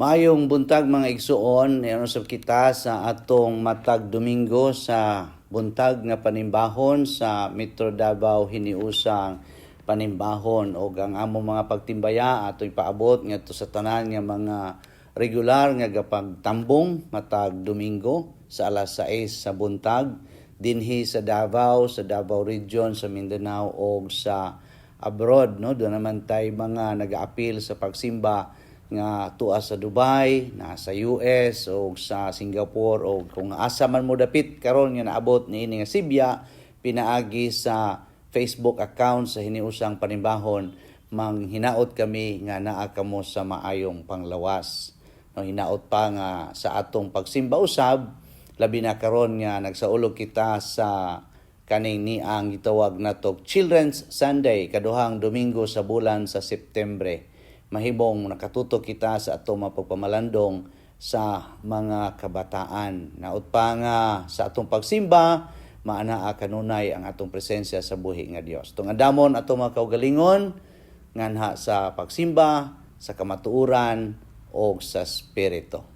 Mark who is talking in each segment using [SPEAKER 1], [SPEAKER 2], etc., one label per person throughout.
[SPEAKER 1] Maayong buntag, mga igsuon, nianusab kita sa atong matag Domingo sa buntag nga panimbahon sa Metro Davao Hiniusang Panimbahon, og ang among mga pagtimbaya ato ipaabot ngadto sa tanan nga mga regular nga gapagtambong matag Domingo sa alas 6 sa buntag dinhi sa Davao, sa Davao Region, sa Mindanao og sa abroad, no? Doon naman tay mga nagaapil sa pagsimba nga tuwa sa Dubai, nasa US o sa Singapore o kung asa man mo dapit karon nga naabot niini nga sibya pinaagi sa Facebook account sa Hiniusang Panimbahon, manghinaot kami nga naa kamo sa maayong panglawas. No, hinaot pa nga sa atong pagsimba usab, labi na karon nga nagsaulog kita sa kaning niang gitawag nato Children's Sunday, kaduhang Domingo sa bulan sa Septembre. Mahimong nakatutok kita sa atong mga pagpamalandong sa mga kabataan. Naot pa nga sa atong pagsimba, maanaa kanunay ang atong presensya sa buhi nga Dios. Tong andamon atong mga kaugalingon nganha sa pagsimba, sa kamatuoran o sa spirito.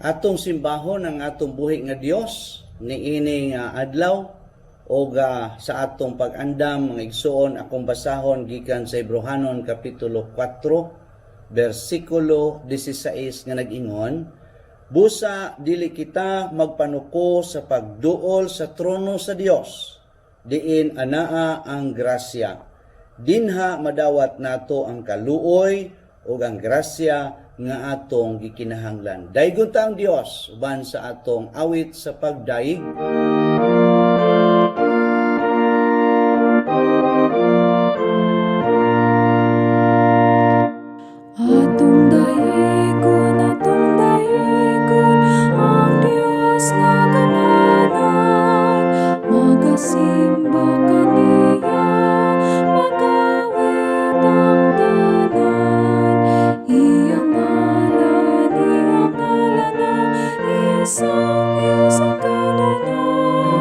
[SPEAKER 1] Atong simbahon ang atong buhi nga Dios niini nga adlaw og sa atong pag-andam, mga igsuon, akong basahon gikan sa Hebreohanon kapitulo 4 bersikulo 16 nga nag-ingon, "Busa dili kita magpanuko sa pagduol sa trono sa Dios, diin anaa ang grasya. Dinha madawat nato ang kaluoy ug ang grasya nga atong gikinahanglan." Daygon ta ang Dios uban sa atong awit sa pagdayeg.
[SPEAKER 2] Atong daygon, ang Dios nga gananan, magasimba kaniya, mag-awit ang tanan. Iyang ngalan ang isang Diyos ang kananan.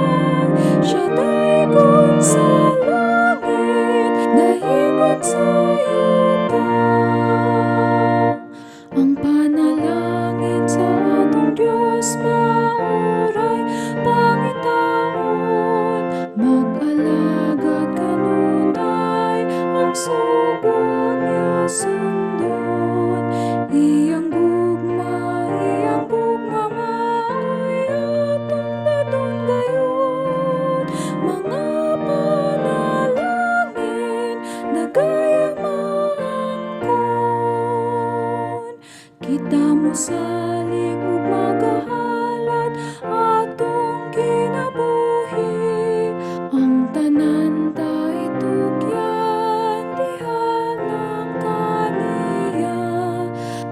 [SPEAKER 2] Kita mosalig ug magahalad atong kinabuhi. Ang tanan ta itugyan diha lang kaniya.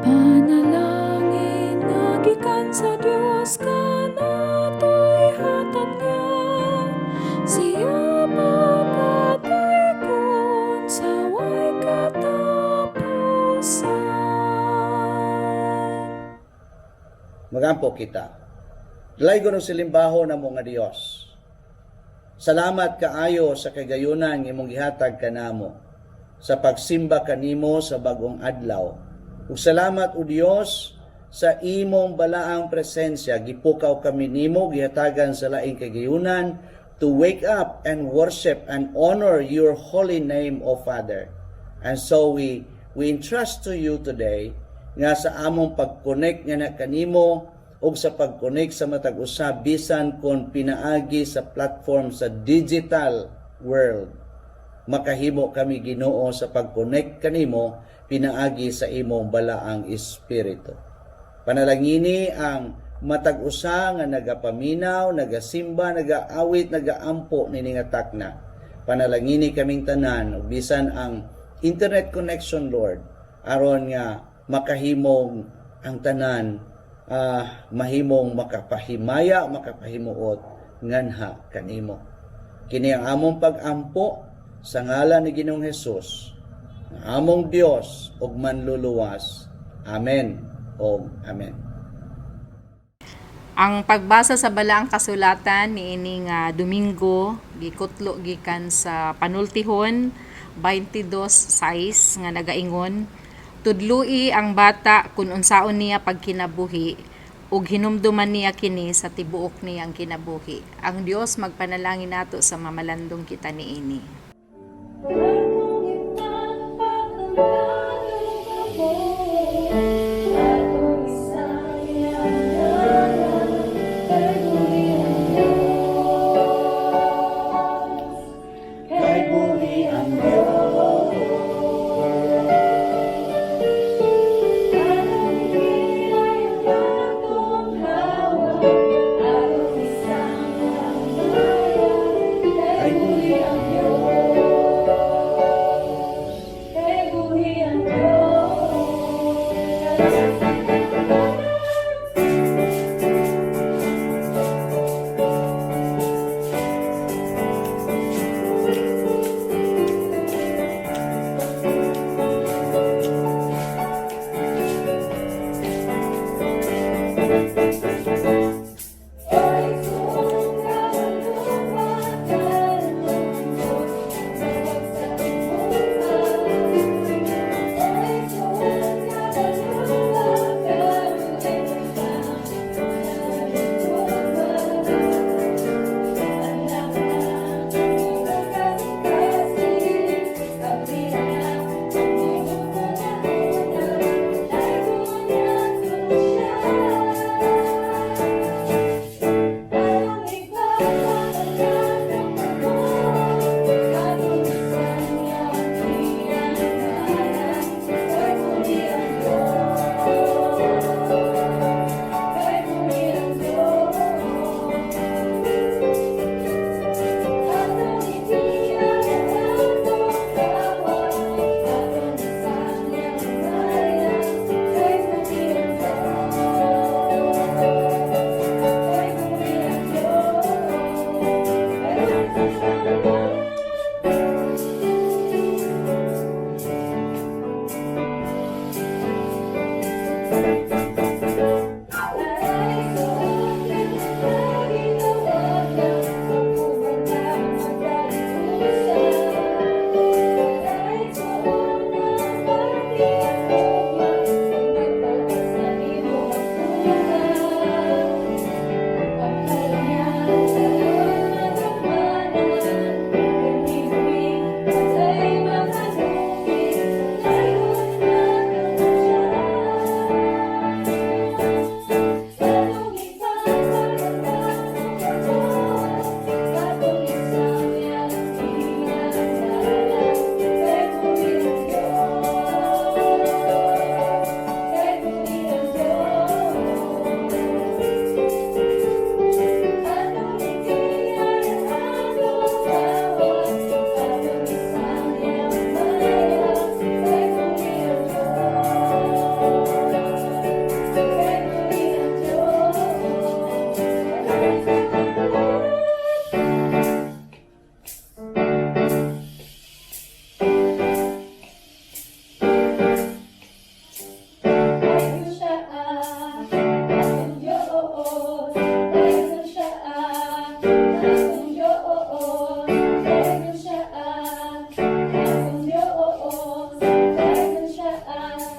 [SPEAKER 2] Panalangin nga gikan sa Dios kanato ihatag niya. Siya pakadaykon sa way katapusan.
[SPEAKER 1] Magampo kita. Dalaygon ug silimbahon namo nga Dios. Salamat kaayo sa kagayunan nga imong gihatag kanamo sa pagsimba kanimo sa bagong adlaw. Ug salamat, o Dios, sa imong balaang presensya. Gipukaw kami nimo, gihatagan sa laing kagayunan to wake up and worship and honor your holy name, O Father. And so we entrust to you today nga sa among pag-connect nga na kanimo ug sa pag-connect sa matag usa bisan kon pinaagi sa platform sa digital world, makahimo kami, Ginoo, sa pag-connect kanimo pinaagi sa imong balaang espiritu. Panalangini ang matag usa nga nagapaminaw, nagasimba, nagaawit, nagaampo nini nga takna. Panalangini kaming tanan ug bisan ang internet connection, Lord, aron nga makahimong ang tanan mahimong makapahimaya, makapahimuot nganha kanimo. Kini ang among pag-ampo sa ngalan ni Ginoong Hesus, ang among Dios ug manluluwas. Amen o amen.
[SPEAKER 3] Ang pagbasa sa balaang kasulatan niini nga Domingo gikutlo gikan sa Panultihon 22:6 nga nagaingon, "Tudloi ang bata kun unsaon niya pagkinabuhi ug hinumduman niya kini sa tibuok niyang kinabuhi." Ang Dios magpanalangin nato sa mamalandong kita niini.
[SPEAKER 2] Atong ipagpakamaayong atong isang ngalan, kay buhi ang Diyos. Kay buhi ang Diyos. Atong ipilay ang atong hawa, atong isang kay buhi ang Diyos. Kay buhi.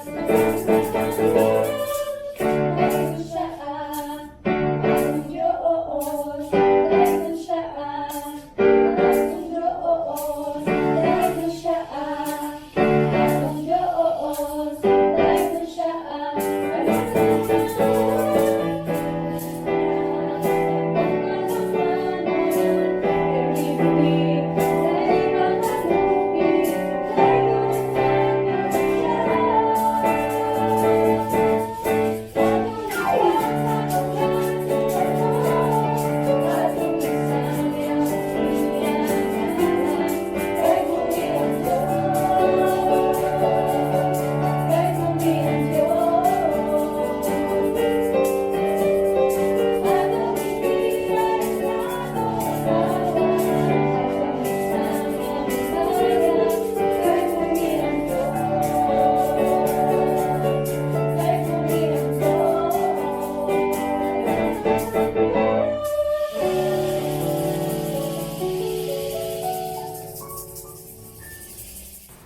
[SPEAKER 2] Dayon siya ang Diyos, dayon siya ang Diyos, dayon siya ang Diyos, dayon siya ang.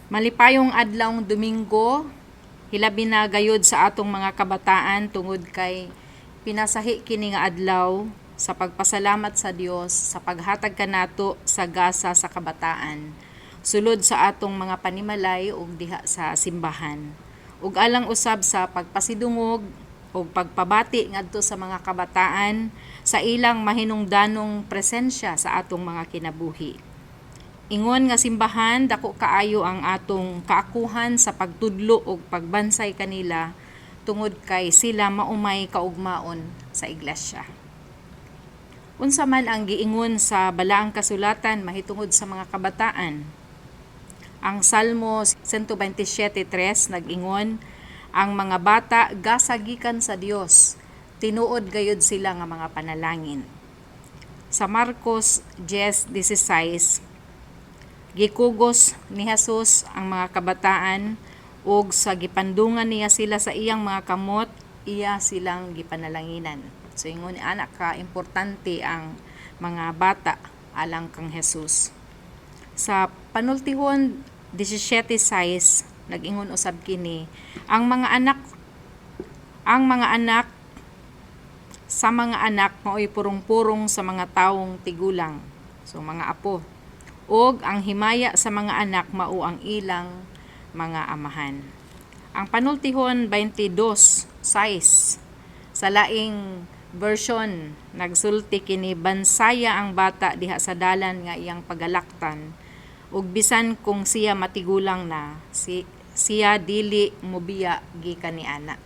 [SPEAKER 3] Malipayong adlawng Domingo, hilabi na gayud sa atong mga kabataan tungod kay pinasahi kini nga adlaw sa pagpasalamat sa Dios sa paghatag kanato sa gasa sa kabataan sulod sa atong mga panimalay ug diha sa simbahan. Ug alang usab sa pagpasidungog ug pagpabati ngadto sa mga kabataan sa ilang mahinungdanong presensya sa atong mga kinabuhi. Ingon nga simbahan, dako kaayo ang atong kaakuhan sa pagtudlo ug pagbansay kanila tungod kay sila maumay kaugmaon sa iglesia. Unsa man ang giingon sa balaang kasulatan mahitungod sa mga kabataan? Ang Salmo 127:3 nag-ingon, "Ang mga bata gasagikan sa Dios, tinuod gayud sila nga mga panalangin." Sa Marcos 10:16, gikugos ni Jesus ang mga kabataan ug sa gipandungan niya sila sa iyang mga kamot, iya silang gipanalanginan. So ingon ni anak ka importante ang mga bata alang kang Jesus. Sa Panultihon 17:6, nag-ingon usab kini, Ang mga anak sa mga anak mao'y purong-purong sa mga tawong tigulang." So mga apo. Ug ang himaya sa mga anak mao ang ilang mga amahan. Ang Panultihon 22:6, sa laing version nagsulti kini, "Bansaya ang bata diha sa dalan nga iyang pagalaktan, ug bisan kung siya matigulang na, siya dili mobiya gikan niana."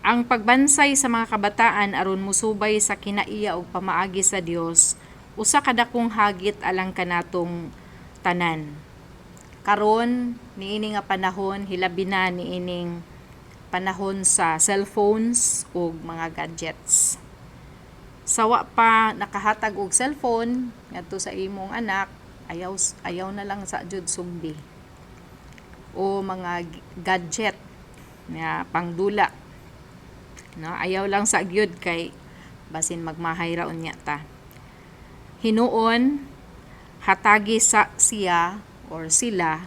[SPEAKER 3] Ang pagbansay sa mga kabataan aron mosubay sa kinaiya og pamaagi sa Dios usa ka dakong hagit alang kanatong tanan. Karon niini nga panahon, hilabi na niining panahon sa cellphones ug mga gadgets. Sa wa pa nakahatag og cellphone ngadto sa imong anak, ayaw ayaw na lang sa jud sugdi o mga gadget nga pangdula. No, ayaw lang sa gyud kay basin magmahay ra unya ta. Hinuon hatagi sa siya or sila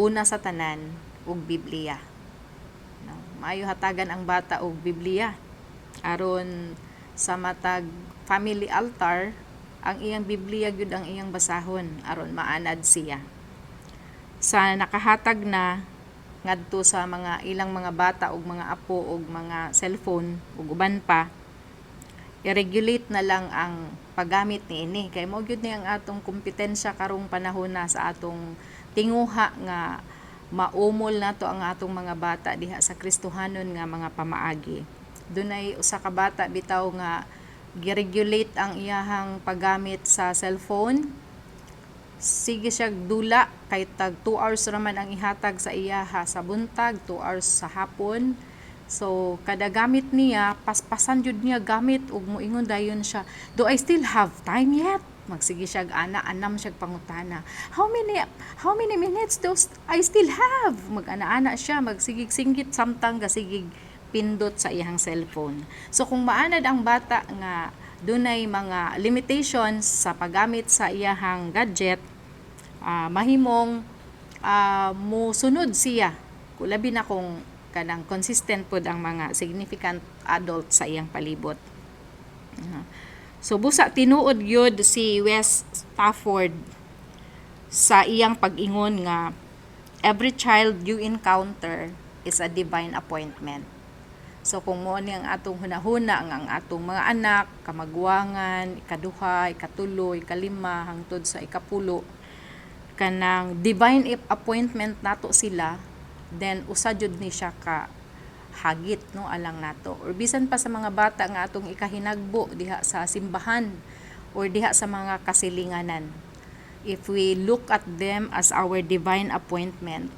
[SPEAKER 3] una sa tanan og Biblia. No, maayo hatagan ang bata og Biblia aron sa matag family altar, ang iyang Biblia gyud ang iyang basahon aron maanad siya. Sa nakahatag na ngadto sa mga ilang mga bata ug mga apo ug mga cellphone ug uban pa, i-regulate na lang ang paggamit niini kay mao gyud ni ang atong kompetensya karong panahon na sa atong tinguha nga maumol nato ang atong mga bata diha sa Kristohanon nga mga pamaagi. Dunay usa ka bata bitaw nga gi-regulate ang iyahang paggamit sa cellphone. Sige siya dula kay tag 2 hours raman ang ihatag sa iyaha sa buntag, 2 hours sa hapon. So kada gamit niya, paspasan jud niya gamit ug moingon dayon siya, "Do I still have time yet?" Magsige siya ana, anam siya pangutana, How many minutes do I still have?" Mag-ana-ana siya, magsigig singgit samtang gasigig pindot sa iyang cellphone. So kung maanad ang bata nga dunay mga limitations sa paggamit sa iyahang gadget, mahimong musunod siya. Labi na kung kanang consistent pod ang mga significant adult sa iyang palibot. So busa tinuod gyud si Wes Stafford sa iyang pag-ingon nga every child you encounter is a divine appointment. So kung mao ni ang atong hunahuna nga ang atong mga anak, kamagwangan, ikaduha, ikatulo, ikalima hangtod sa ikapulo, kanang divine appointment nato sila, then usa jud ni siya ka hagit, no, alang nato or bisan pa sa mga bata nga atong ikahinagbo diha sa simbahan or diha sa mga kasilinganan. If we look at them as our divine appointment,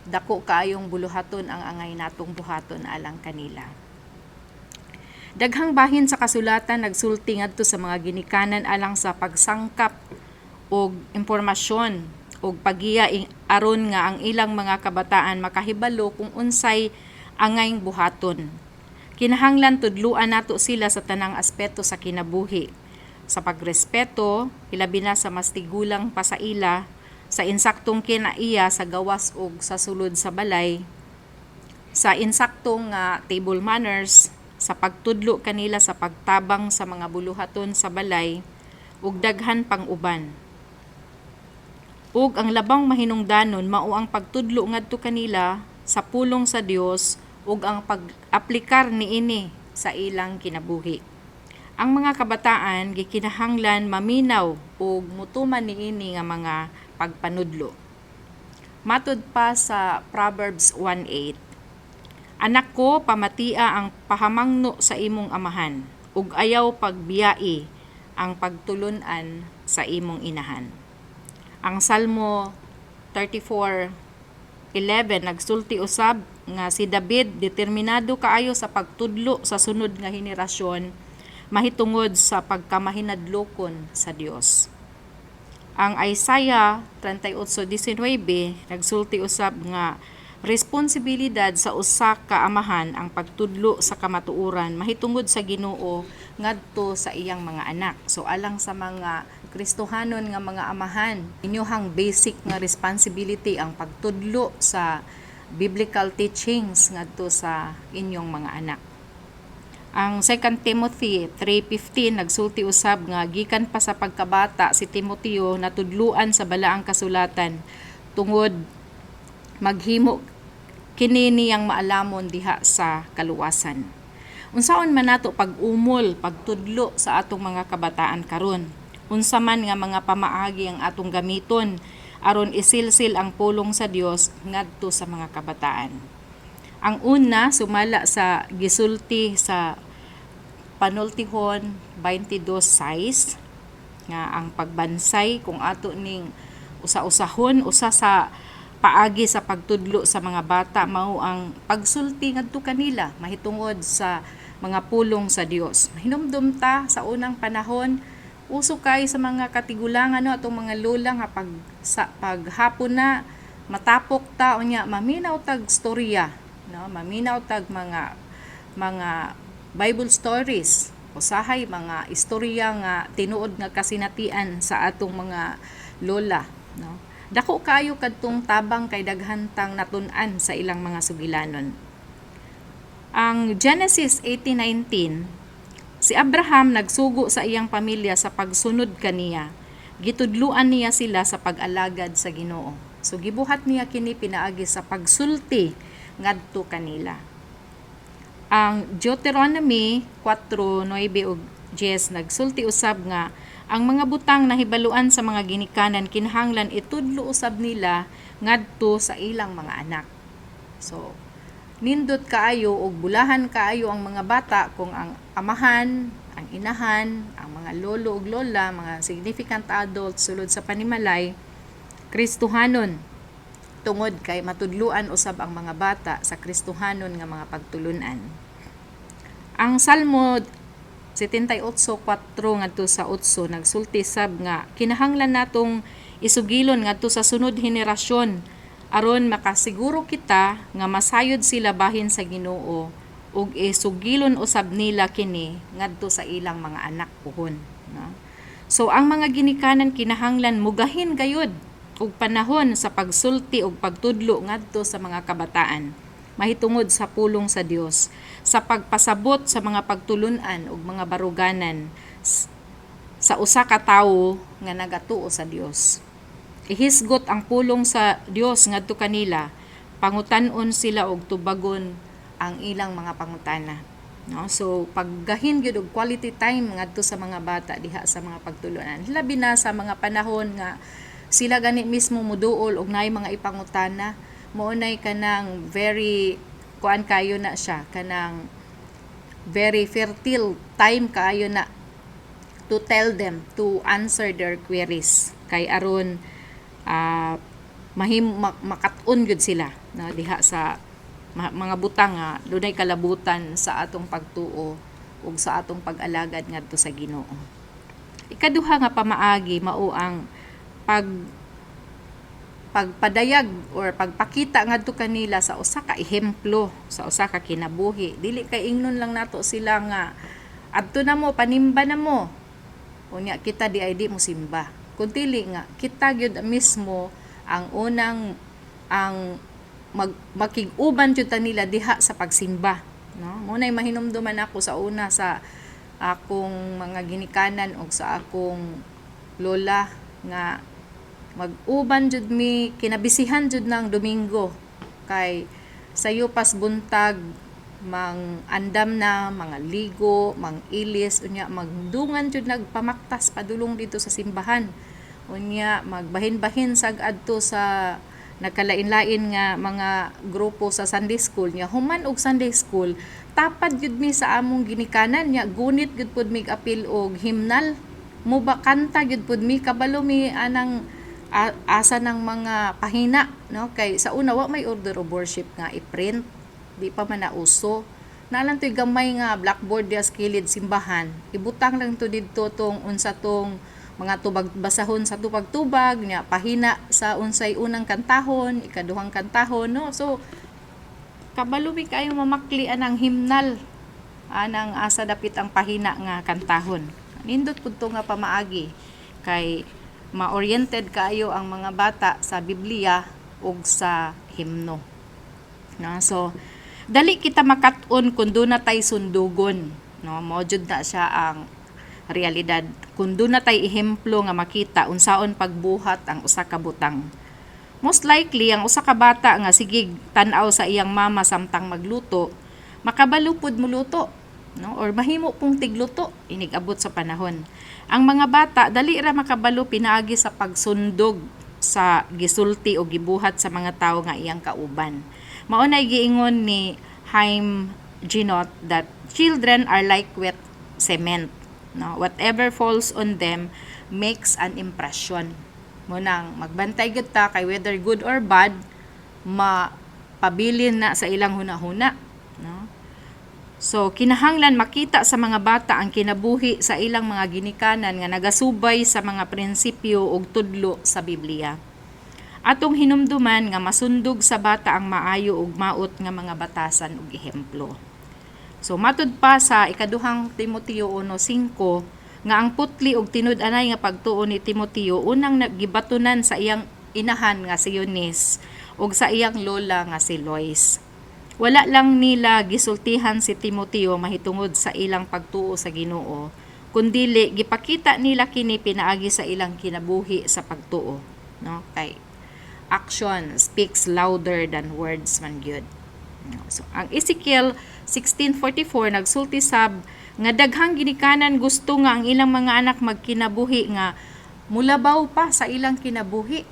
[SPEAKER 3] dako kaayong buluhaton ang angay natong buhaton alang kanila. Daghang bahin sa kasulatan nagsulti ngadto sa mga ginikanan alang sa pagsangkap og impormasyon og pagiya aron nga ang ilang mga kabataan makahibalo kung unsay angayng buhaton. Kinahanglan tudluan nato sila sa tanang aspeto sa kinabuhi. Sa pagrespeto, hilabi na sa mas tigulang pa sa ila, sa insaktong kinaiya sa gawas ug sa sulod sa balay, sa insaktong nga table manners, sa pagtudlo kanila sa pagtabang sa mga buluhaton sa balay, ug daghan pang uban. Ug ang labang mahinungdanon mao ang pagtudlo ngadto kanila sa pulong sa Dios ug ang pag-aplikar niini sa ilang kinabuhi. Ang mga kabataan gikinahanglan maminaw ug mutuman niini nga mga pagpanudlo. Matud pa sa Proverbs 1:8, "Anak ko, pamatia ang pahamangno sa imong amahan ug ayaw pagbiyai ang pagtulun-an sa imong inahan." Ang Salmo 34:11 nagsulti usab nga si David determinado kaayo sa pagtudlo sa sunod nga henerasyon mahitungod sa pagkamahinadlokon sa Dios. Ang Isaiah 38:19 nagsulti usab nga responsibilidad sa usa ka amahan ang pagtudlo sa kamatuoran mahitungod sa Ginoo ngadto sa iyang mga anak. So alang sa mga Kristohanon nga mga amahan, inyohang basic nga responsibility ang pagtudlo sa biblical teachings ngadto sa inyong mga anak. Ang 2 Timothy 3:15 nagsulti usab nga gikan pa sa pagkabata si Timoteo natudluan sa balaang kasulatan tungod maghimo kini niyang maalamon diha sa kaluwasan. Unsaon man nato pag-umol, pagtudlo sa atong mga kabataan karon? Unsa man nga mga pamaagi ang atong gamiton aron isilsil ang pulong sa Dios ngadto sa mga kabataan? Ang una, sumala sa gisulti sa Panultihon 22:6 nga ang pagbansay, kung ato ning usa-usahon, usa sa paagi sa pagtudlo sa mga bata mao ang pagsulti ngadto kanila mahitungod sa mga pulong sa Dios. Hinumdum ta sa unang panahon, uso kay sa mga katigulangan, no, atong mga lola nga pag sa paghapon na matapok ta, unya maminaw tag storya, no, maminaw tag mga Bible stories, usahay mga istorya nga tinuod nga kasinatian sa atong mga lola, no. Dako kaayo kadtong tabang kay daghan tang natun-an sa ilang mga sugilanon. Ang Genesis 18:19, si Abraham nagsugo sa iyang pamilya sa pagsunod kaniya. Gitudluan niya sila sa pag-alagad sa Ginoo. So gibuhat niya kini pinaagi sa pagsulti ngadto kanila. Ang Deuteronomy 4:9 ug 10 nagsulti usab nga ang mga butang nahibaluan sa mga ginikanan kinahanglan itudlo usab nila ngadto sa ilang mga anak. So nindot kaayo og bulahan kaayo ang mga bata kung ang amahan, ang inahan, ang mga lolo ug lola, mga significant adults sulod sa panimalay, Kristohanon, tungod kay matudluan usab ang mga bata sa Kristohanon nga mga pagtulunan. Ang Salmo 78:4 ngadto sa 8 nagsulti sab nga kinahanglan natong isugilon ngadto sa sunod henerasyon aron makasiguro kita nga masayod sila bahin sa Ginoo ug isugilon usab nila kini ngadto sa ilang mga anak puhon, no? So ang mga ginikanan kinahanglan mugahin gayud. Og panahon sa pagsulti og pagtudlo ngadto sa mga kabataan mahitungod sa pulong sa Dios, sa pagpasabot sa mga pagtulun-an ug mga baruganan sa usa ka tawo nga nagatuo sa Dios. Ihisgot ang pulong sa Dios ngadto kanila, pangutan-on sila og tubagon ang ilang mga pangutana. No? So paggahin gyud og quality time ngadto sa mga bata diha sa mga pagtulunan. Labi na sa mga panahon nga sila gani mismo muduol og naay mga ipangutana, mao nay kanang very kuan kayo na siya, kanang very fertile time kaayo na to tell them to answer their queries kay aron makat-on gyud sila, no, diha sa mga butang nga dunay kalabutan sa atong pagtuo ug sa atong pag-alagad ngadto sa Ginoo. Ikaduha nga pamaagi mao ang pagpadayag or pagpakita ngadto kanila sa usa ka ehemplo, sa usa ka kinabuhi. Dili kay ingnon lang nato sila nga adto na mo, panimba na mo. Unya kita di ay di mo simba. Kun dili nga kita gyud mismo ang unang ang makig-uban jud ta nila diha sa pagsimba, no? Mao nay mahinumduman ako sa una sa akong mga ginikanan og sa akong lola nga mag-uban jud mi, kinabisihan jud ng Domingo kay sayo pas buntag mang andam na, mga ligo, mang ilis, unya magdungan jud nagpamaktas padulong dito sa simbahan. Unya magbahin-bahin sag adto sa nagkalain-lain nga mga grupo sa Sunday school nya. Human og Sunday school, tapad jud mi sa among ginikanan nya gunit gyud pud mig apil og hymnal mo ba, kanta gyud pud mi, kabalo mi anang asa ng mga pahina, no, kay sa una wa may order of worship nga i-print, di pa man nauso na lang to'y gamay nga blackboard diya sa kilid simbahan. Ibutang lang to didto tong unsa tong mga tubag, basahon sa tubag-tubag nya, pahina sa unsay unang kantahon, ikaduhang kantahon, no? So kabalo mi kayo mamakli anang hymnal, anang asa dapit ang pahina nga kantahon. Nindot pud to nga pamaagi kay ma-oriented kaayo ang mga bata sa Biblia ug sa himno. No? So dali kita makat-on kung duna tay sundugon, no? Mao jud na siya ang realidad. Kung duna tay ehemplo nga makita unsaon pagbuhat ang usa ka butang. Most likely ang usa ka bata nga sigig tan-aw sa iyang mama samtang magluto, makabalo pud muluto, no, or mahimo pong tigluto inig abot sa panahon. Ang mga bata dali ra makabalo pinaagi sa pagsundog sa gisulti o gibuhat sa mga tawo nga iyang kauban. Mao nay giingon ni Haim Ginott that children are like wet cement, no? Whatever falls on them makes an impression. Mao nang magbantay gyud ta kay whether good or bad, mapabilin na sa ilang hunahuna, no? So kinahanglan makita sa mga bata ang kinabuhi sa ilang mga ginikanan nga nagasubay sa mga prinsipyo ug tudlo sa Biblia. Atong hinumduman nga masundog sa bata ang maayo ug maot nga mga batasan ug ehemplo. So matud pa sa Ikaduhang Timoteo 1:5 nga ang putli og tinud-anay nga pagtuo ni Timoteo unang gibatunan sa iyang inahan nga si Eunice ug sa iyang lola nga si Lois. Wala lang nila gisultihan si Timoteo mahitungod sa ilang pagtuo sa Ginoo, kundili gipakita nila kini pinaagi sa ilang kinabuhi sa pagtuo, no? Kay action speaks louder than words man gyud. So ang Ezekiel 16:44 nagsulti sab nga daghang ginikanan gusto nga ang ilang mga anak magkinabuhi nga mulabaw pa sa ilang kinabuhi,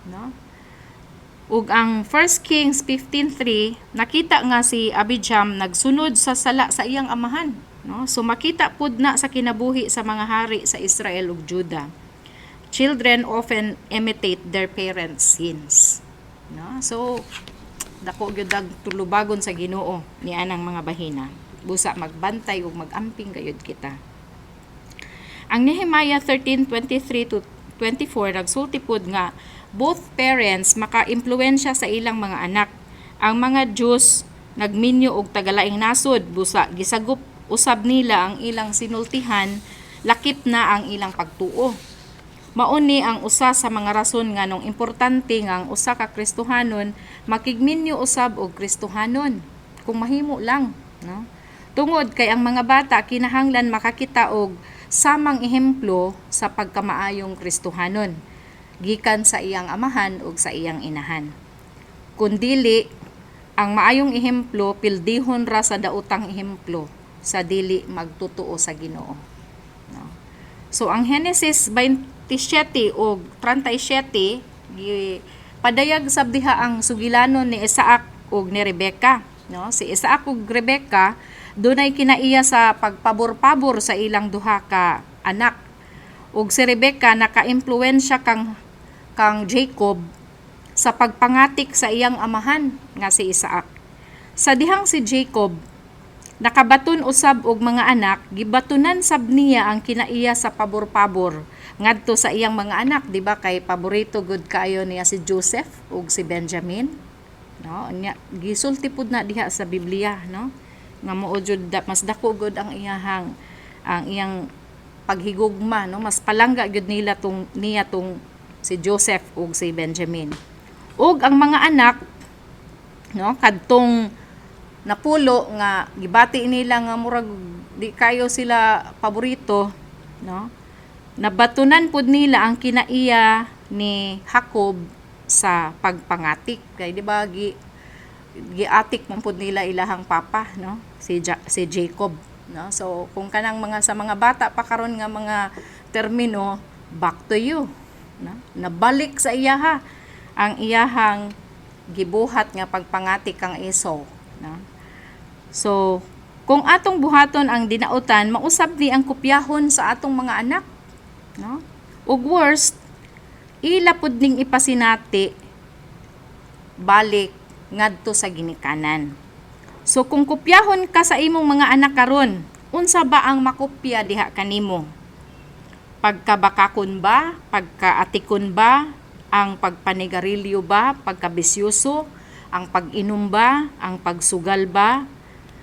[SPEAKER 3] no? Ug ang 1 Kings 15:3, nakita nga si Abijam nagsunod sa sala sa iyang amahan, no? So makita pud na sa kinabuhi sa mga hari sa Israel ug Judah. Children often imitate their parents' sins, no? So dako gyud ang tulubagon sa Ginoo ni anang mga bahina. Busa magbantay ug magamping gayud kita. Ang Nehemiah 13:23 to 24 nagsulti pod nga both parents maka-impluwensya sa ilang mga anak. Ang mga Jews nagminyo og tagalaing nasod, busa gisagop usab nila ang ilang sinultihan, lakip na ang ilang pagtuo. Mao ni ang usa sa mga rason nganong importante nga ang usa ka Kristohanon makigminyo usab og Kristohanon kung mahimo lang, no? Tungod kay ang mga bata kinahanglan makakita og samang ehemplo sa pagkamaayong Kristohanon gikan sa iyang amahan ug sa iyang inahan. Kun dili, ang maayong ehemplo pildihon ra sa daotang ehemplo sa dili magtotoo sa Ginoo. No? So ang Genesis 27 ug 37 gi padayag sab diha ang sugilanon ni Isaac ug ni Rebecca, no? Si Isaac ug Rebecca dunay kinaiya sa pagpabor-pabor sa ilang duha ka anak. Ug si Rebecca naka-impluwensya kang Jacob sa pagpangatik sa iyang amahan nga si Isaac. Sa dihang si Jacob nakabaton usab og mga anak, gibatonan sab niya ang kinaiya sa pabor-pabor ngadto sa iyang mga anak, di ba? Kay paborito gud kaayo niya si Joseph ug si Benjamin, no? Nya gisulti pud na diha sa Biblia, no, nga mao jud mas dako gud ang iyang paghigugma, no? Mas palangga gyud nila tong niya tong si Joseph ug si Benjamin. Ug ang mga anak, no, kadtong napulo nga gibati nila nga murag di kayo sila paborito, no, nabatunan pud nila ang kinaiya ni Jacob sa pagpangatik kay di ba giatik man pud nila ilahang papa, no, si Jacob, no? So kung kanang mga sa mga bata pa karon nga mga termino, back to you, no? Nabalik sa iyaha ang iyahang gibuhat nga pagpangatik kang Esau, no? So kung atong buhaton ang dinautan, mausab ni ang kopyahon sa atong mga anak, no? Ug worst, ila pud ning ipasinati balik ngadto sa ginikanan. So kung kopyahon ka sa imong mga anak karon, unsa ba ang makopya diha kanimo? Pagkabakakon ba? Pagkaatikon ba? Ang pagpanigarilyo ba? Pagkabisyoso? Ang pag-inom ba? Ang pagsugal ba?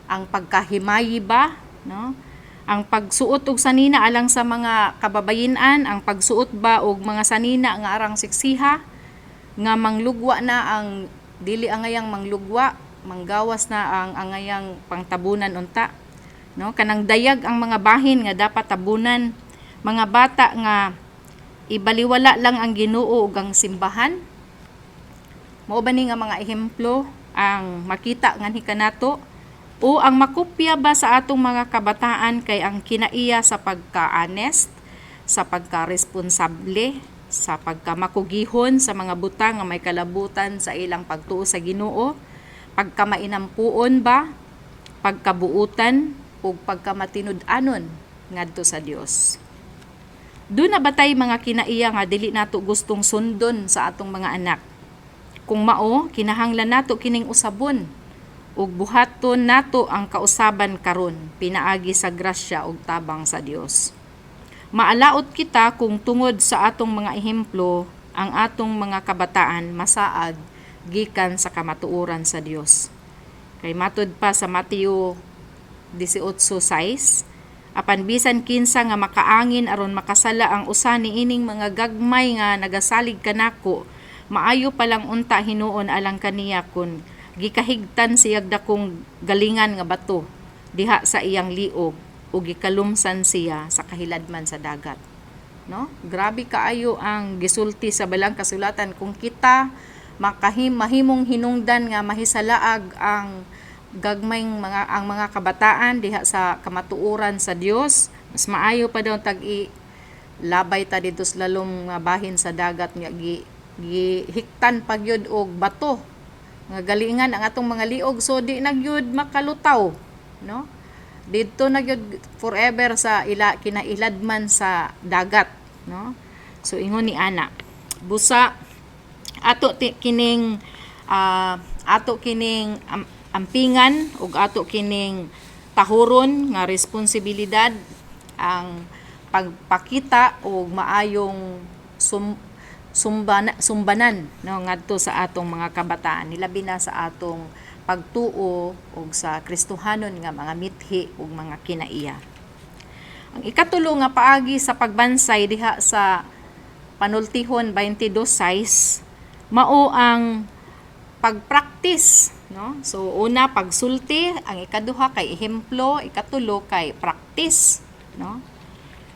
[SPEAKER 3] Ang pagkahimayi ba? No? Ang pagsuot og sanina alang sa mga kababayen-an, ang pagsuot ba og mga sanina nga arang seksiha, nga manglugwa na ang dili angayang manglugwa, manggawas na ang angayang pangtabunan unta, no? Kanang dayag ang mga bahin nga dapat tabunan, mga bata nga ibaliwala lang ang Ginoo ug ang simbahan. Mao ba ni nga mga ehemplo ang makita nganhi kanato? O ang makopya ba sa atong mga kabataan kay ang kinaiya sa pagka-honest, sa pagka-responsable, sa pagkamakugihon sa mga butang nga may kalabutan sa ilang pagtuo sa Ginoo, pagkamainampuon ba, pagkabuutan ug pagkamatinud-anon ngadto sa Dios? Duna ba tay mga kinaiya nga dili nato gustong sundon sa atong mga anak? Kung mao, kinahanglan nato kining usabon ug buhaton nato ang kausaban karon pinaagi sa grasya ug tabang sa Dios. Maalaot kita kung tungod sa atong mga ehemplo ang atong mga kabataan masaag gikan sa kamatuoran sa Dios. Kay matud pa sa Mateo 18:6, apan bisan kinsa nga makaangin aron makasala ang usa niining mga gagmay nga nagasalig kanako, maayo pa lang unta hinuon alang kaniya kun gikahigtan siyag dakong galingan nga bato diha sa iyang liog ug gikalumsan siya sa kahiladman sa dagat, no? Grabe kaayo ang gisulti sa balang kasulatan. Kung kita mahimong hinungdan nga mahisalaag ang gagmayng mga ang mga kabataan diha sa kamatuoran sa Dios, mas maayo pa daw tag i labay ta didto sa lalom nga bahin sa dagat nga gihiktan pa gyud og bato nga galingan ang atong mga liog, so di na gyud makalutaw, no? Didto na gyud forever sa ila kinailadman sa dagat, no? So ingon ni ana, busa ato kining ampingan ug ato kining tahuron nga responsibilidad ang pagpakita og maayong sumbanan, no, ngadto sa atong mga kabataan, hilabi na sa atong pagtuo ug sa Kristohanon nga mga mithi ug mga kinaiya. Ang ikatulo nga paagi sa pagbansay diha sa panultihon 22 size mao ang pagpractice, no? So una, pagsulti, ang ikaduha kay ehemplo, ikatulo kay practice, no?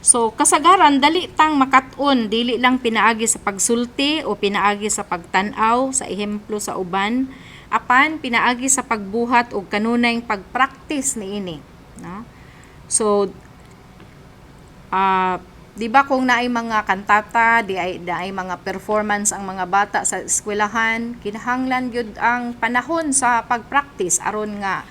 [SPEAKER 3] So kasagaran dali tang makat-on dili lang pinaagi sa pagsulti o pinaagi sa pagtan-aw sa ehemplo sa uban, apan pinaagi sa pagbuhat og kanunayng pagpractice niini, no? So di ba kung naay mga kantata, di ay naay mga performance ang mga bata sa eskwelahan, kinahanglan gyud ang panahon sa pagpractice aron nga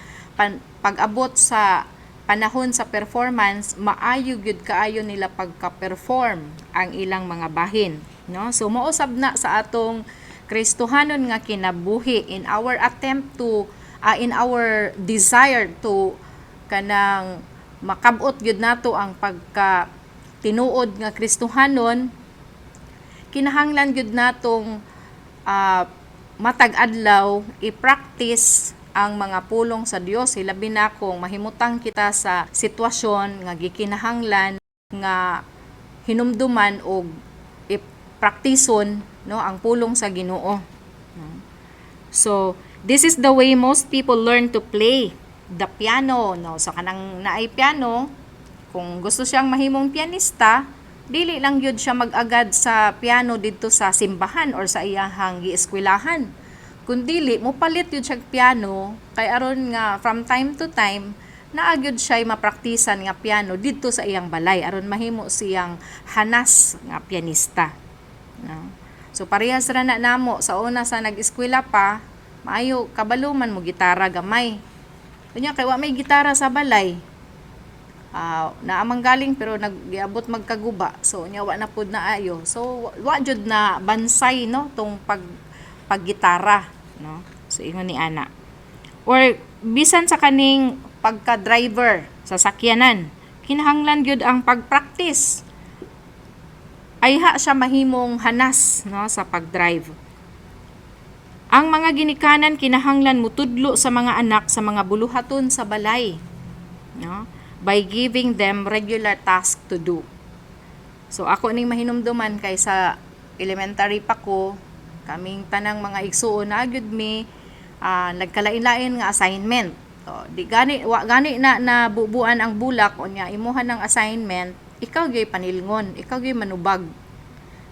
[SPEAKER 3] pag-abot sa panahon sa performance, maayo gyud kaayo nila pagka-perform ang ilang mga bahin, no? So mao sab na sa atong Kristohanon nga kinabuhi in our attempt to in our desire to kanang makabot gyud nato ang pagka tinuod nga Kristohanon, kinahanglan gyud natong matag adlaw i-practice ang mga pulong sa Dios, hilabi na kung mahimutang kita sa sitwasyon nga gikinahanglan nga hinumduman og ipraktison, no, ang pulong sa Ginoo. So this is the way most people learn to play the piano, no? So kanang naay piano, kung gusto siyang mahimong pianista, dili lang gyud siya mag-agad sa piano didto sa simbahan or sa iyahang gieskwelahan. Kundili mopalit gyud siya piano kay aron nga from time to time naa gyud siya mapraktisan nga piano didto sa iyang balay aron mahimo siyang hanas nga pianista. No? So parehas ra na namo sa una sa nag-eskwela pa, maayo kabalo man mo gitara gamay. Unya kay wa may gitara sa balay. Naa man galing pero naggiabot magkaguba. So unya wa na pud na ayo. So wa jud na bansay, no, tong paggitara, no? So ingon ni ana. Or bisan sa kaning pagka-driver sa sakyanan, kinahanglan gyud ang pag-practice. Ayha siya mahimong hanas, no, sa pag-drive. Ang mga ginikanan kinahanglan mutudlo sa mga anak sa mga buluhaton sa balay, no? By giving them regular task to do. So ako ning mahinumduman kay sa elementary pa ko, kaming tanang mga igsuon na gyud mi nagkalain-lain nga assignment. O, di gani wa gani na nabubuan ang bulak, unya imuha ng assignment, ikaw gyud panilngon, ikaw gyud manubag.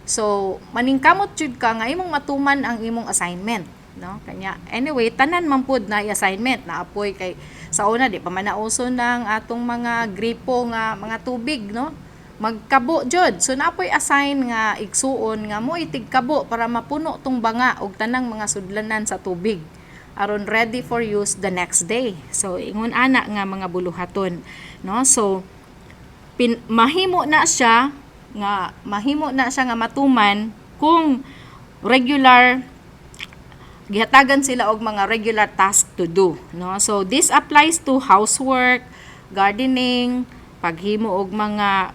[SPEAKER 3] So, maningkamot jud ka nga imong matuman ang imong assignment, no? Kanya anyway, tanan man pud na assignment, naapoy kay sa una di pa man nauso ng atong mga gripo nga mga tubig, no? Magkabo jud. So naapoy assign nga igsuon nga mo itig kabo para mapuno tong banga og tanang mga sudlanan sa tubig aron ready for use the next day. So ingon ana nga mga buluhaton, no? So mahimo na siya nga matuman kung regular gihatagan sila og mga regular task to do, no? So this applies to housework, gardening, paghimo og mga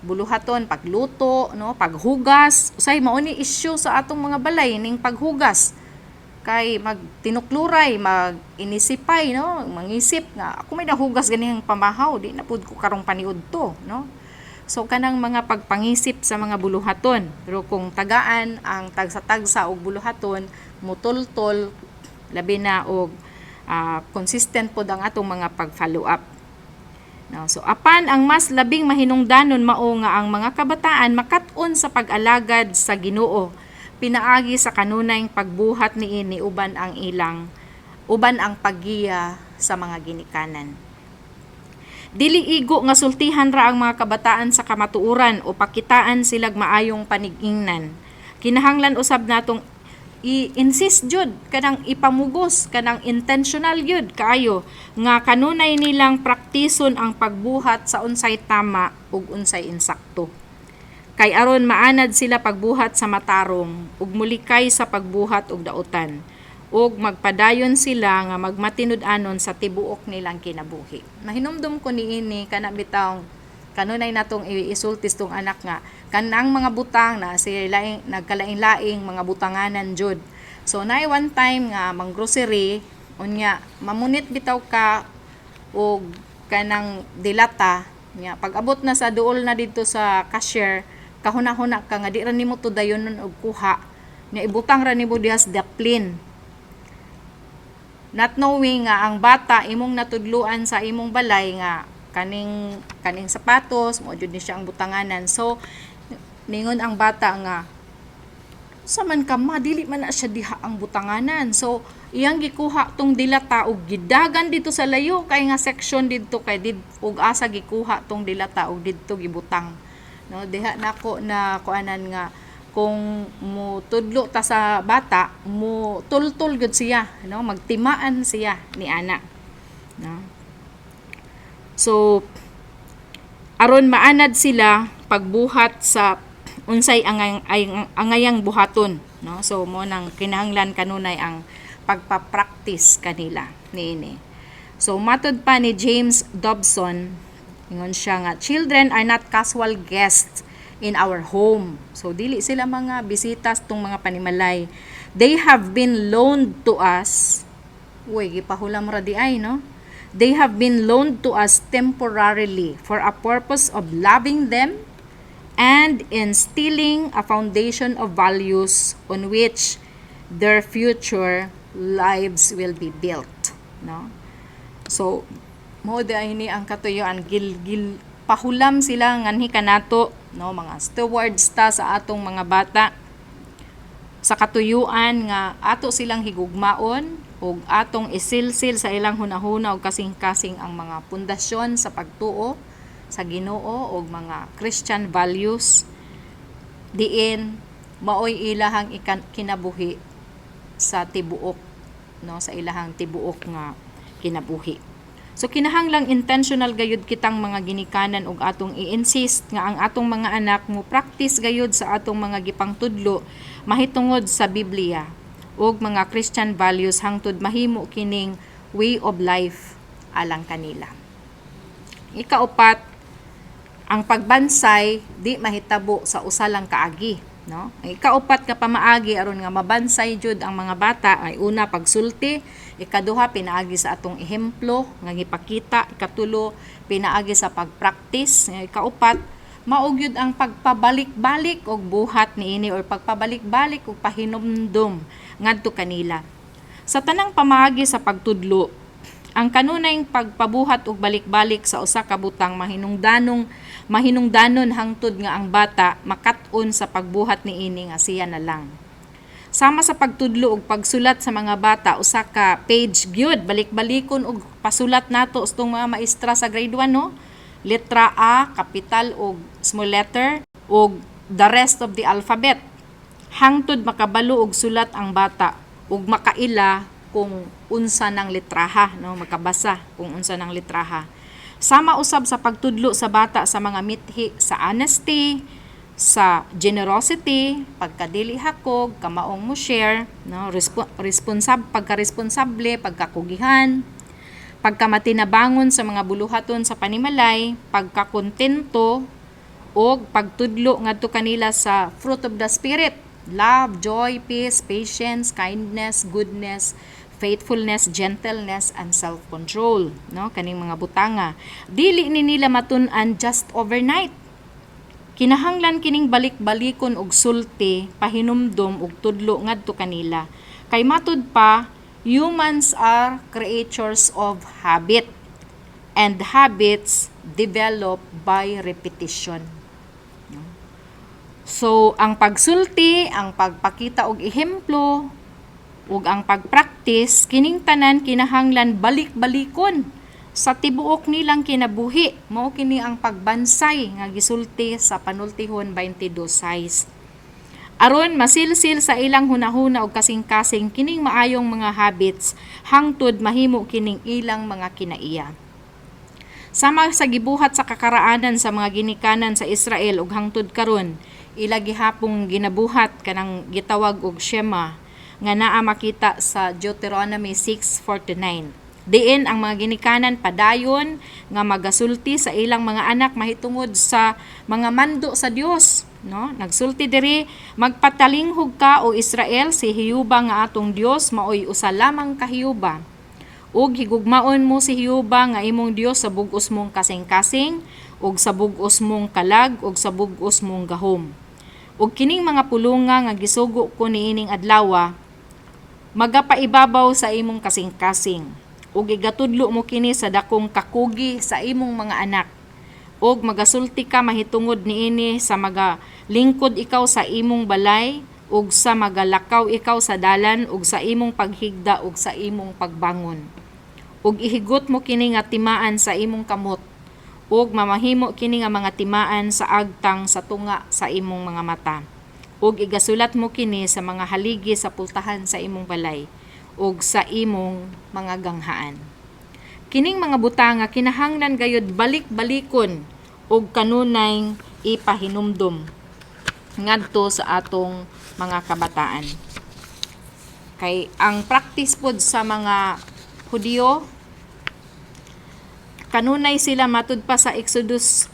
[SPEAKER 3] buluhaton, pagluto, no, paghugas. Usay mao ni issue sa atong mga balay ning paghugas kay magtinukluray, mag inisipay, no, mangisip nga ako may nahugas ganihang pamahaw, di na pud ko karong paniud to, no? So kanang mga pagpangisip sa mga buluhaton. Pero kung tagaan ang tagsa-tagsa og buluhaton, mutultol, labi na og consistent pod ang atong mga pag-follow up. No, so apan ang mas labing mahinungdanon mao nga ang mga kabataan makat-on sa pag-alagad sa Ginoo pinaagi sa kanunayng pagbuhat niini uban ang paggiya sa mga ginikanan. Dili igo nga sultihan ra ang mga kabataan sa kamatuoran o pakitaan silag maayong panigingnan. Kinahanglan usab natong i-insist jud, kanang ipamugos, kanang intentional jud kaayo nga kanunay nilang praktison ang pagbuhat sa unsay tama ug unsay insakto. Kay aron maanad sila pagbuhat sa matarong ug mulikay sa pagbuhat og dautan ug magpadayon sila nga magmatinud-anon sa tibuok nilang kinabuhi. Mahinumdum ko niini kana bitawng kanunay natong isultis tong anak nga kanang mga butang na sila nagkalain-laing mga butanganan jud. So naay one time nga mang-grocery, unya mamunit bitaw ka og kanang dilata nya, pag-abot na sa duol na didto sa cashier, Nagkahuna-huna ka nga di ra nimo to dayonon og kuha nga ibutang ra nimo diha sa daplin, not knowing nga ang bata imong natudluan sa imong balay nga kaning kaning sapatos mo jud ni siya ang butanganan. So ningon ang bata nga, "Sa man ka, ma? Dili man na siya diha ang butanganan." So iyang gikuha tong dilata og gidagan dito sa layo kay nga section didto kay did og asa gikuha tong dilata og didto gibutang, no? Diha nako na kuanan nga kung mo tudlo ta sa bata, mo tultol gud siya, no? Magtimaan siya ni ana, no? So aron maanad sila pagbuhat sa unsay angayang buhaton, no? So mo nang kinahanglan kanunay ang pagpa-practice kanila niini. So matod pa ni James Dobson, ingon siya nga children are not casual guests in our home. So dili sila mga bisita tong mga panimalay. They have been loaned to us. Uy, gipahulam ra di ay, no? They have been loaned to us temporarily for a purpose of loving them and instilling a foundation of values on which their future lives will be built, no? So mo di ay ni ang katuyuan, gil gil pahulam sila nganhi kanato, no? Mga stewards ta sa atong mga bata sa katuyuan nga ato silang higugmaon ug atong isilsil sa ilang hunahuna ug kasing-kasing ang mga pundasyon sa pagtuo sa Ginoo ug mga Christian values, diin maoy ilahang kinabuhi sa tibuok, no? Sa ilahang tibuok nga kinabuhi. So kinahanglang intentional gayud kitang mga ginikanan ug atong i-insist nga ang atong mga anak mo practice gayud sa atong mga gipangtudlo mahitungod sa Biblia ug mga Christian values hangtod mahimo kining way of life alang kanila. Ikaupat, ang pagbansay di mahitabo sa usa lang kaagi, no? Ang ikaupat nga pamaagi aron nga mabansay jud ang mga bata ay una, pagsulti; ikaduha, pinaagi sa atong ehemplo nga gipakita; ikatulo, pinaagi sa pagpractice; ikaupat, mao gyud ang pagpabalik-balik og buhat niini or pagpabalik-balik og pahinumdum ngadto kanila. Sa tanang pamaagi sa pagtudlo, ang kanunayng pagpabuhat og balik-balik sa usa ka butang mahinungdanon hangtod nga ang bata makat-on sa pagbuhat niini nga siya na lang. Sama sa pagtudlo og pagsulat sa mga bata, usa ka page gyud balik-balikon og pasulat nato sa mga maestra sa grade 1, no? Letra A, capital og small letter, og the rest of the alphabet. Hangtod makabalo og sulat ang bata ug makaila kung unsa ng litraha, no? Makabasa kung unsa ng litraha. Sama usab sa pagtudlo sa bata sa mga mithi sa honesty, sa generosity, pagkadili hakog, kamaong mo share, no? Pagka-responsable, pagkakugihan, pagkamatinabangon sa mga buluhaton sa panimalay, pagkakontento og pagtudlo ngadto kanila sa fruit of the spirit: love, joy, peace, patience, kindness, goodness, faithfulness, gentleness, and self-control, no? Kaning mga butanga dili ni nila matun-an just overnight. Kinahanglan kining balik-balikon og sulti, pahinumdom ug tudlo ngadto kanila. Kay matud pa, humans are creatures of habit and habits develop by repetition. So, ang pagsulti, ang pagpakita og ehemplo, ug ang pagpractice, kining tanan kinahanglan balik-balikon sa tibuok nilang kinabuhi. Mao kini ang pagbansay nga gisulti sa Panultihon 22 size. Aron masilsil sa ilang hunahuna og kasing-kasing kining maayong mga habits hangtod mahimo kining ilang mga kinaiya. Sama sa gibuhat sa kakaraanan sa mga ginikanan sa Israel ug hangtod karon ila gihapong ginabuhat kanang gitawag og Shema nga naa makita sa Deuteronomy 6:49, diin ang mga ginikanan padayon nga magasulti sa ilang mga anak mahitungod sa mga mando sa Dios, no? Nagsulti diri, "Magpatalinghog ka, o Israel, si Hiyuba nga atong Dios maoy usa lamang ka Hiyuba. Ug higugmaon mo si Hiyuba nga imong Dios sa bug-os mong kasing-kasing. ug sa bug-os mong kalag ug sa bug-os mong gahom. Ug kining mga pulunga nga gisugo ko niining adlawa magapaibabaw sa imong kasing-kasing, ug igatudlo mo kini sa dakong kakugi sa imong mga anak, ug magasulti ka mahitungod niini sa magalingkod ikaw sa imong balay ug sa magalakaw ikaw sa dalan ug sa imong paghigda ug sa imong pagbangon. Ug ihigot mo kini nga timaan sa imong kamot, ug mamahimo kini nga mga timaan sa agtang sa tunga sa imong mga mata. Ug igasulat mo kini sa mga haligi sa pultahan sa imong balay ug sa imong mga ganghaan. Kining mga butanga kinahanglan gayud balik-balikon ug kanunay ipahinumdom ngadto sa atong mga kabataan. Kay ang practice pod sa mga Hudiyo, kanunay sila, matud pa sa Exodus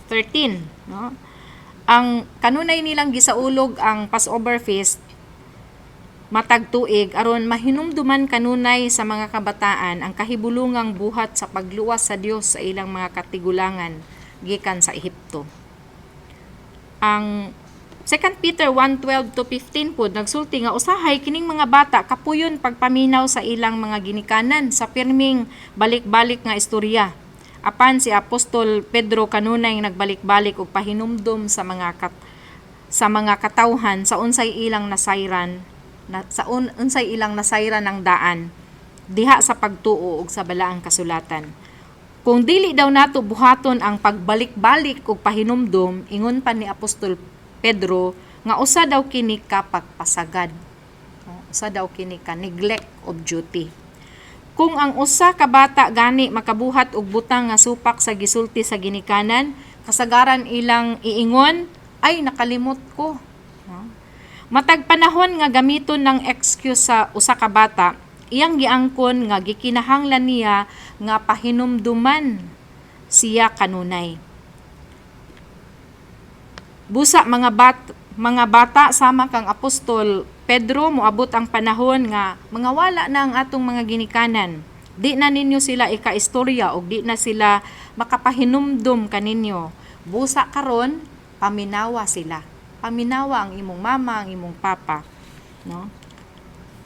[SPEAKER 3] 13, no? Ang kanunay nilang gisaulog ang Passover feast matag tuig aron mahinumduman kanunay sa mga kabataan ang kahibulungang buhat sa pagluwas sa Dios sa ilang mga katigulangan gikan sa Ehipto. Ang 2 Peter 1:12 to 15 pod nagsulti nga usahay kining mga bata kapuyon pagpaminaw sa ilang mga ginikanan sa pirming balik-balik nga istorya. Apan si Apostol Pedro kanunay nagbalik-balik og pahinumdom sa mga katawhan sa unsay ilang nasayran na, sa unsay ilang nasayran ng daan diha sa pagtuo ug sa balaang kasulatan. Kung dili daw nato buhaton ang pagbalik-balik og pahinumdom, ingon pa ni Apostol Pedro nga usa daw kini ka pagpasagad. No? Usa daw kini ka neglect of duty. Kung ang usa ka bata gani makabuhat og butang nga supak sa gisulti sa ginikanan, kasagaran ilang iingon, "Ay, nakalimot ko." No? Matag panahon nga gamiton ng excuse sa usa ka bata, iyang giangkon nga gikinahanglan niya nga pahinumduman siya kanunay. Busa mga bata, sama kang Apostol Pedro, moabot ang panahon nga mga wala na ang atong mga ginikanan. Di na ninyo sila ikaistorya og di na sila makapahinumdum kaninyo. Busa karon paminawa sila. Paminawa ang imong mama, ang imong papa, no?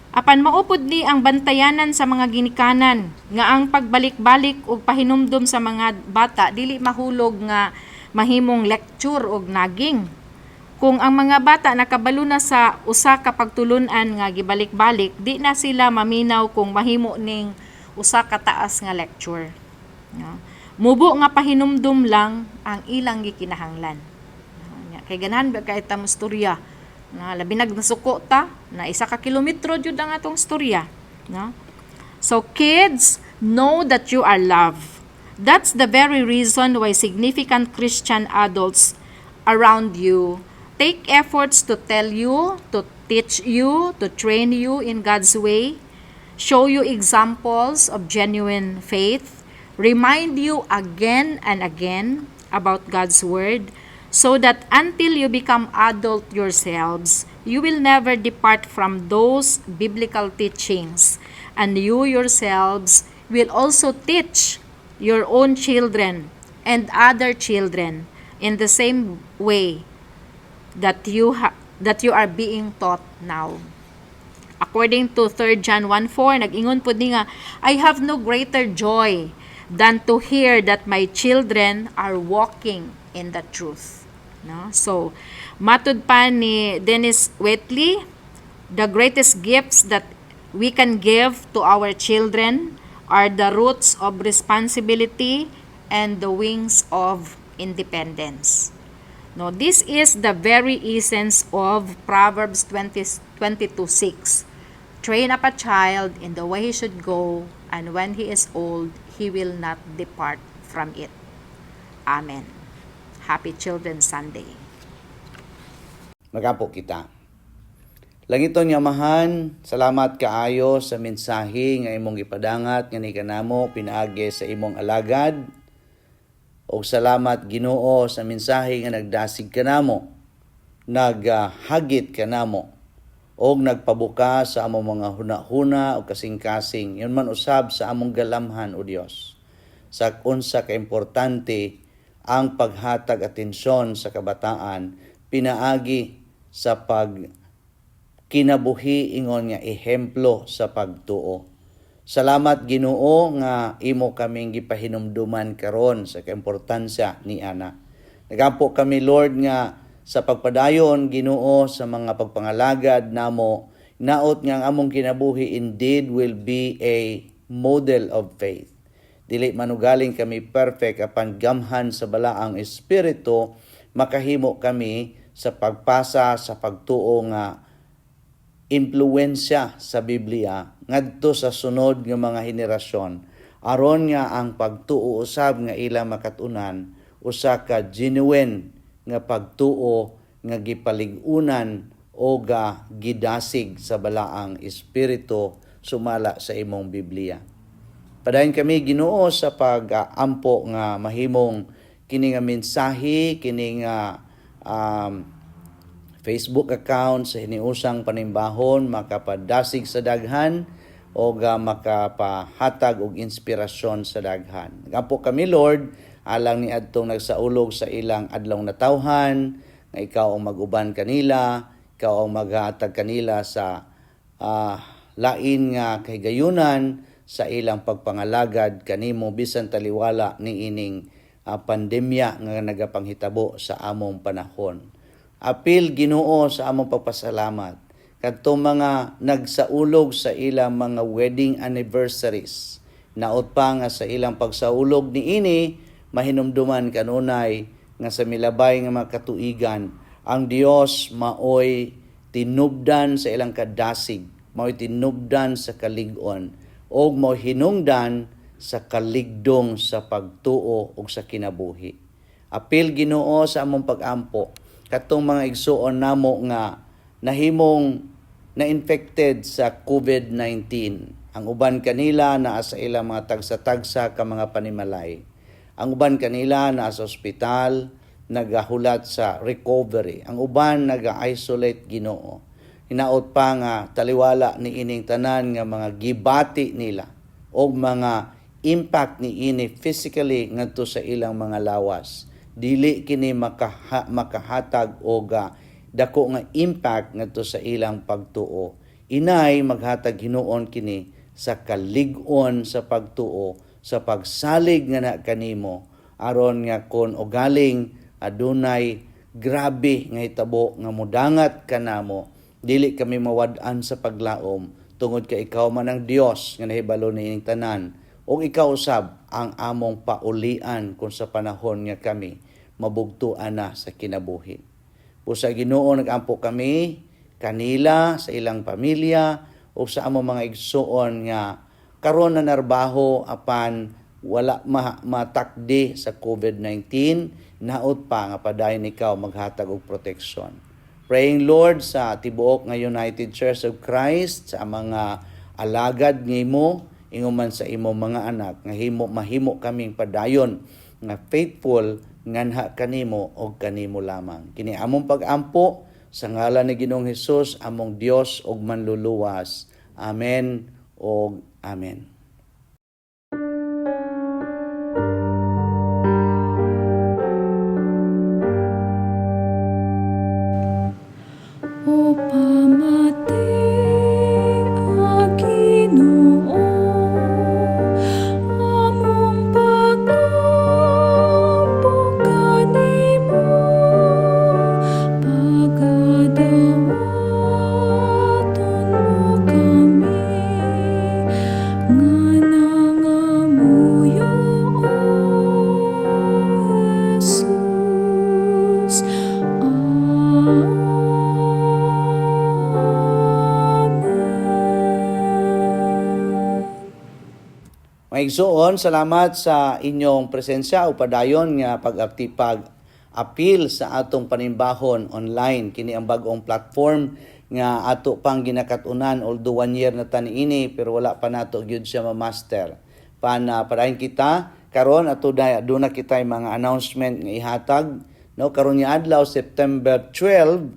[SPEAKER 3] Apan mao pud ni ang bantayanan sa mga ginikanan nga ang pagbalik-balik og pahinumdom sa mga bata dili mahulog nga mahimong lecture og naging. Kung ang mga bata nakabalo na sa usa ka pagtulun-an nga gibalik-balik, di na sila maminaw kung mahimo ning usa ka taas nga lecture. No? Mubo nga pahinumdum lang ang ilang gikinahanglan. No? Kay ganahan ba kay ta istorya? Na labi nag nasuko ta, na 1 ka kilometro jud ang atong istorya, no? So kids, know that you are loved. That's the very reason why significant Christian adults around you take efforts to tell you, to teach you, to train you in God's way, show you examples of genuine faith, remind you again and again about God's word, so that until you become adult yourselves, you will never depart from those biblical teachings, and you yourselves will also teach your own children and other children in the same way that you are being taught now. According to 3 John 1:4, nag-ingon pod ni nga, "I have no greater joy than to hear that my children are walking in the truth." No? So, matud pa ni Dennis Waitley, the greatest gifts that we can give to our children are the roots of responsibility and the wings of independence. No, this is the very essence of Proverbs 20, 22:6. "Train up a child in the way he should go, and when he is old, he will not depart from it." Amen. Happy Children's Sunday.
[SPEAKER 1] Mag-ampo kita. Langiton nga Amahan, salamat kaayo sa mensahe nga imong gipadangat ngani kanamo pinaagi sa imong alagad. Og salamat, Ginoo, sa mensahe nga nagdasig kanamo, naghagit kanamo og nagpabuka sa among mga huna-huna o kasing-kasing. Ingon man usab sa among galamhan, o Dios. Sa unsa ka importante ang paghatag atensyon sa kabataan pinaagi sa pag kinabuhi ingon nga ehemplo sa pagtuo. Salamat, Ginoo, nga imo kaming gipahinumduman karon sa kaimportansya ni ana. Nagampo kami, Lord, nga sa pagpadayon, Ginoo, sa mga pagpangalagad namo, naot nga ang among kinabuhi indeed will be a model of faith. Dili manugaling kami perfect, apan gamhan sa Balaang Espiritu, makahimo kami sa pagpasa sa pagtuo nga impluwensya sa Biblia ngadto sa sunod nga mga henerasyon, aron nga ang pagtuo usab nga ila makatunan usa ka genuine nga pagtuo nga gipalig-unan o ga gidasig sa Balaang Espiritu sumala sa imong Biblia. Padayon kami, Ginoo, sa pag-ampo nga mahimong kini nga mensahe, kini nga Facebook account sa Hiniusang Panimbahon makapadasig sa daghan o ga makapahatag og inspirasyon sa daghan. Gampo kami, Lord, alang ni adtong nagsaulog sa ilang adlaw natawhan, nga ikaw ang mag-uban kanila, ikaw ang maghatag kanila sa lain nga kahigayunan sa ilang pagpangalagad kanimo bisan taliwala ni ining pandemya nga nagapanghitabo sa among panahon. Apil, Ginoo, sa among pagpasalamat kadtong mga nagsaulog sa ilang mga wedding anniversaries. Naot pa nga sa ilang pagsaulog niini mahinumduman kanunay nga sa milabay nga mga katuigan ang Dios maoy tinubdan sa ilang kadasig, maoy tinubdan sa kalig-on, ug maoy hinungdan sa kaligdong sa pagtuo ug sa kinabuhi. Apil, Ginoo, sa among pagampo katong mga igsuon namo nga nahimong na-infected sa COVID-19. Ang uban kanila naa sa ilang mga tagsa-tagsa ka mga panimalay. Ang uban kanila naa sa ospital nagahulat sa recovery. Ang uban naga-isolate, Ginoo. Hinaot pa nga taliwala ni ining tanan nga mga gibati nila o mga impact ni ini physically ngadto sa ilang mga lawas, dili kini makahatag og dako nga impact ngadto sa ilang pagtuo. Inay maghatag hinuon kini sa kalig-on sa pagtuo, sa pagsalig nga na kanimo, aron nga kon ugaling adunay grabe nga hitabo nga mudangat kanamo, dili kami mawad-an sa paglaom tungod kay ikaw man ang Dios nga nahibalo niining tanan ug ikaw usab ang among paulian kung sa panahon nga kami mabugtuan na sa kinabuhi. Busa, Ginoo, nagampo kami kanila, sa ilang pamilya o sa among mga igsuon nga karon na narbaho apan wala matakdi sa COVID-19. Naot pa nga padayon ikaw maghatag og proteksyon. Praying, Lord, sa tibuok nga United Church of Christ, sa mga alagad nimo ingon man sa imong mga anak, nga himo mahimo kaming padayon nga faithful nganha kanimo og kanimo lamang. Kini among pagampo sa ngalan ni Ginoong Hesus, among Dios ug Manluluwas. Amen og amen.
[SPEAKER 2] O pamati, Ginoo, among pag-ampo kanimo, pagadawaton mo kami nga nangamuyo, O Jesus. Amen.
[SPEAKER 1] Mga igsuon, salamat sa inyong presensya o padayon nga pag-aptipag apil sa atong panimbahon online. Kini ang bag-ong platform nga ato pang ginakatunan, although one year na ta niini, pero wala pa nato gyud siya ma-master. Pana padayon kita karon, ato aduna kitay mga announcement nga ihatag, no? Karon nga adlaw, September 12,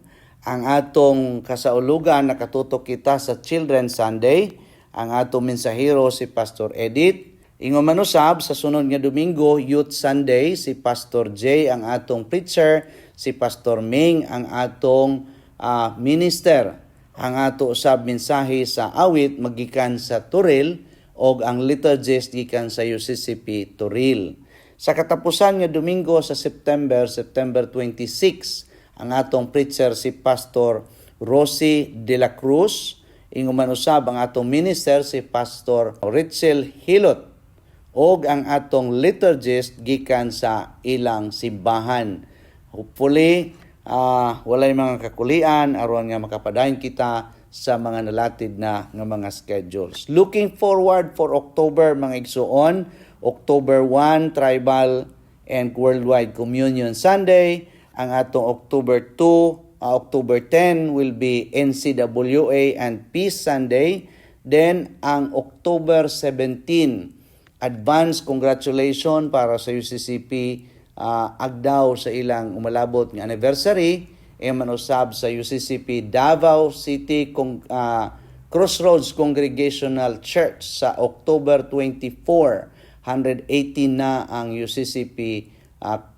[SPEAKER 1] ang atong kasaulugan nakatutok kita sa Children's Sunday. Ang atong mensahero si Pastor Edith. Ingon man usab sa sunod nga Domingo, Youth Sunday, si Pastor J ang atong preacher, si Pastor Ming ang atong minister. Ang ato usab mensahe sa awit magikan sa Turil og ang liturgist gikan sa UCCP Turil. Sa katapusan nga Domingo sa September, September 26, ang atong preacher si Pastor Rosie de la Cruz, ingon man usab ang atong minister si Pastor Richel Hilot og ang atong liturgist gikan sa ilang simbahan. Hopefully, walay mga kakulian aron nga makapadayon kita sa mga nalatid na nga mga schedules. Looking forward for October, mga igsuon, October 1, Tribal and Worldwide Communion Sunday. Ang atong October 2, October 10 will be NCWA and Peace Sunday. Then ang October 17, advance congratulation para sa UCCP Agdao sa ilang umalabot nga anniversary e manusab sa UCCP Davao City Crossroads Congregational Church sa October 24, 118 na ang UCCP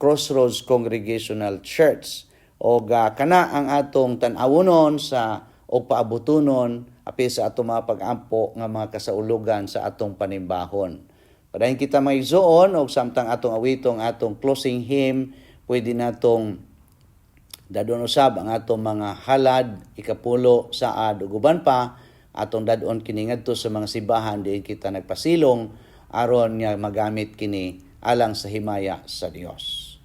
[SPEAKER 1] Crossroads Congregational Church. Og kana ang atong tan-awonon sa o paabutunon api sa atong mga pag-ampo nga mga kasaulugan sa atong panimbahon. Padayon kita, mga igsoon, og samtang atong awitong atong closing hymn, pwede natong dadon usab ang atong mga halad, ikapulo, saad ug uban pa, atong dadon kini ngadto sa mga simbahan diin kita nagpasilong aron nga magamit kini alang sa himaya sa Dios.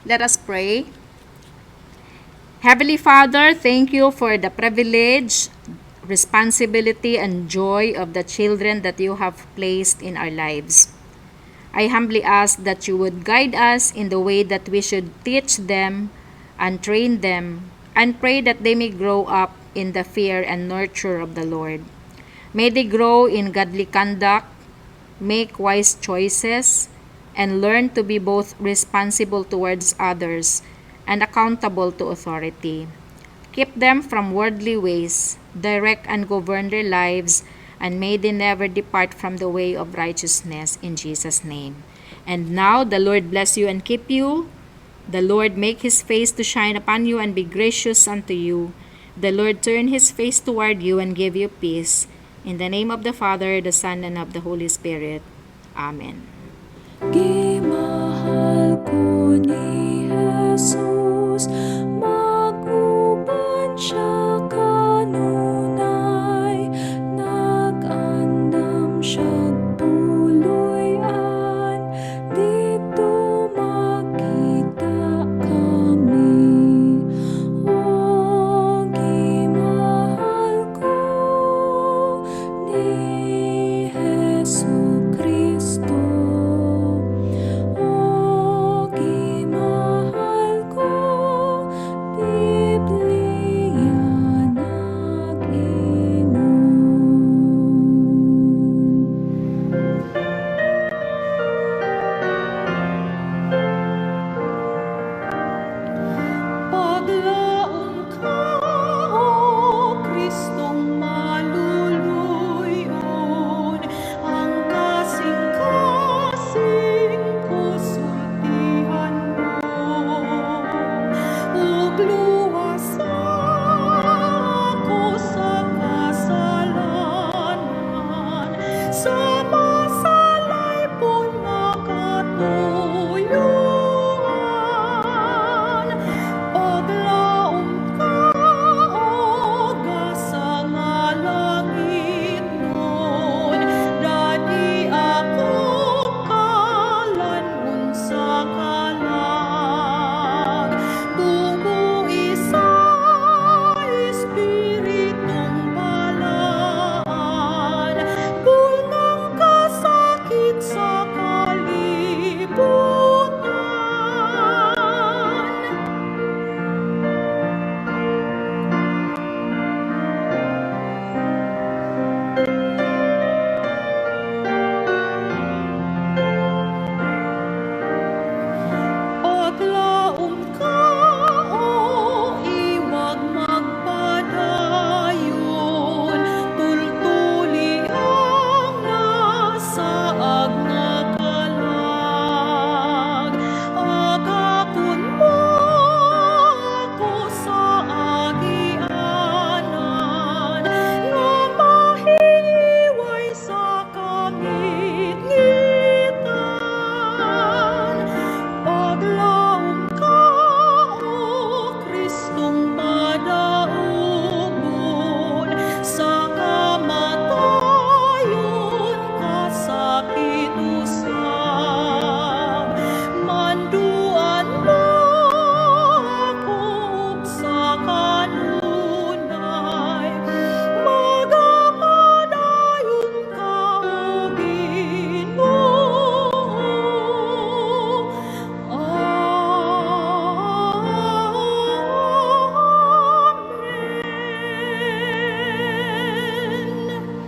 [SPEAKER 3] Let us pray. Heavenly Father, thank you for the privilege, responsibility, and joy of the children that you have placed in our lives. I humbly ask that you would guide us in the way that we should teach them and train them, and pray that they may grow up in the fear and nurture of the Lord. May they grow in godly conduct, make wise choices, and learn to be both responsible towards others and accountable to authority. Keep them from worldly ways, direct and govern their lives, and may they never depart from the way of righteousness, in Jesus' name. And now the Lord bless you and keep you. The Lord make his face to shine upon you and be gracious unto you. The Lord turn his face toward you and give you peace. In the name of the Father, the Son, and of the Holy Spirit. Amen.
[SPEAKER 2] Give